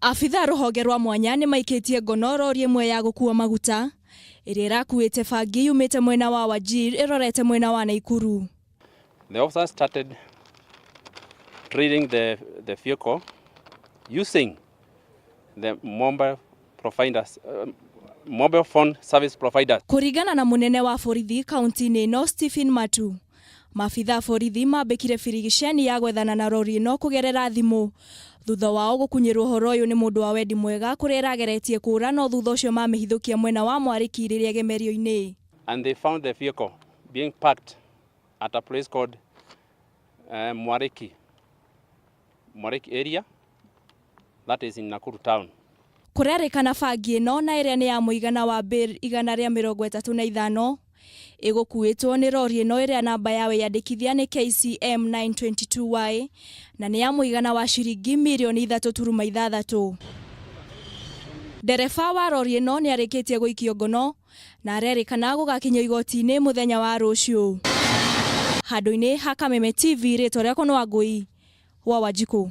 Abitha rũhonge rwa mwanya nĩ maikĩtie ngono rori ĩmwe ya gũkua maguta ĩrĩa ĩrakuĩte bangi yumĩte mwena wa Wajir ĩrorete mwena wa Naikuru. The officers started trailing the vehicle using the mobile providers, mobile phone service providers. Kũringana na mũnene wa borithi kaunti-inĩ ĩno Stephen Matu, maabitha a borithi mambĩkire birigiceni ya gwethana na rori ĩno kũgerera thimũ thutha wao gũkunyĩrwo ũhoro ũyũ nĩ mũndũ wa wendi mwega kũrĩa ĩrageretie kũra no thutha ũcio mamĩhithũkia mwena wa Mwarĩki rĩrĩa gemerio-inĩ. And they found the vehicle being parked at a place called Mwariki area, that is in Nakuru town. Kũrerĩkana bangi ĩno na ĩrĩa nĩ ya mũigana wa bir 135 ĩgũkuĩtwo nĩ rori ĩno ĩrĩa namba ya wĩyandĩkithia nĩ KCM 922Y na nĩ ya mũigana wa ciringi mirioni 3.6. Ndereba wa rori ĩno nĩ arĩkĩtie gũikio ngono na arerĩkana gũgakinyio igoti-inĩ mũthenya wa rũciũ. Handũ-inĩ ha Kameme TV, rĩtwa rĩakwa nĩ Wangũi wa Wanjikũ.